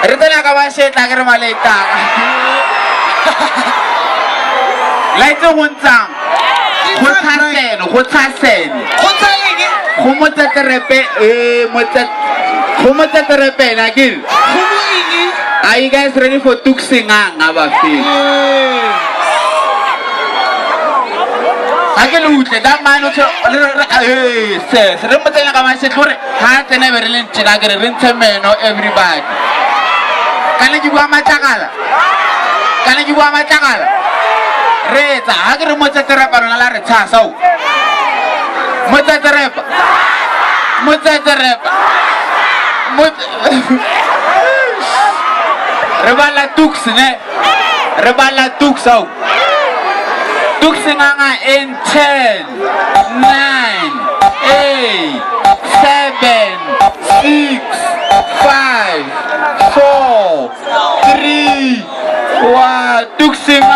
Re tsena ka mašetla ke re maletang. La itse go ntsang. Go tshasene, go tshasene. Go tsa eng? Go motseterepe, eh, motse go motseterepe na ke. Go mo eng? Are you guys ready for Tuksinganga bafethu? Ga ke le utlwe that man o eh ses re mo tsenya ka mašetlo gore ga a tsena be re le ntšena ke re re ntshe meno everybody. Kana ke bua matlakala? Kana ke bua matlakala? Re etsa ga ke re motseterepa lona la re tshasa o. Motseterepa. Motseterepa. Motse Re bala Tuks ne? Re bala Tuks ao. Tuks nganga in 10, 9, 8, 7, 6, 5, 4, 3, 1. Tuks nganga.